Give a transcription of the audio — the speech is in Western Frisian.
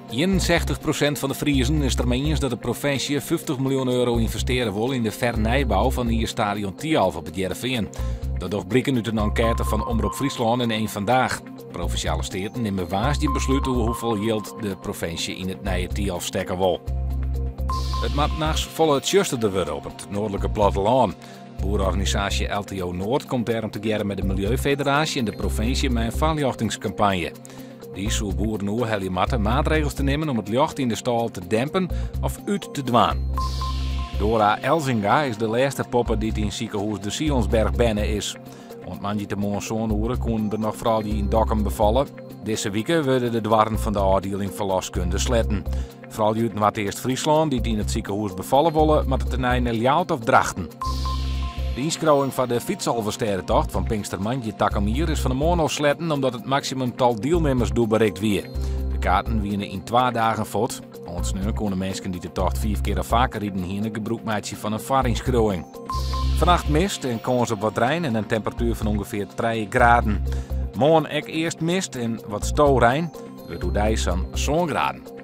61 prosint fan de Friezen is der mei iens dat de provinsje 50 miljoen euro ynvestearje wol yn de fernijbou fan iisstadion Thialf op It Hearrenfean. Dat docht bliken út in enkête fan Omrop Fryslân en Eén Vandaag. Provinsjale Steaten nimme woansdei in beslút oer hoefolle jild de provinsje yn it nije Thialf stekke wol. It moat nachts folle tsjusterder wurde op it noardlike plattelân. Boereorganisaasje LTO Noord komt dêrom tegearre mei de Miljeufederaasje en de provinsje mei in foarljochtingskampanje. Dy soe boeren oerhelje moatte maatregels te nimmen om it ljocht yn de stâl te dempen of út te dwaan. Dora Elzinga is de lêste poppe dy't yn sikehûs De Sionsberg berne is. Oant moandeitemoarn sân oere koenen der noch froulju yn Dokkum befalle. Dizze wike wurde de doarren fan de ôfdieling ferloskunde sletten. Froulju út Noardeast-Fryslân dy't yn it sikehûs befalle wolle, moatte tenei nei Ljouwert of Drachten. De ynskriuwing foar de fytsalvestêdetocht fan Pinkstermoandei takom jier is fan 'e moarn al sletten omdat it maksimumtal dielnimmers doe berikt wie. De kaarten wiene yn twa dagen fuort. Oant sneon koene minsken dy't de tocht fiif kear of faker riden hiene gebrûk meitsje fan in foarynskriuwing. Fannacht mist en kâns op wat rein en in temperatuer fan ûngefear trije graden. Moarn ek earst mist en wat storein. Wurdt oerdei sa'n sân graden.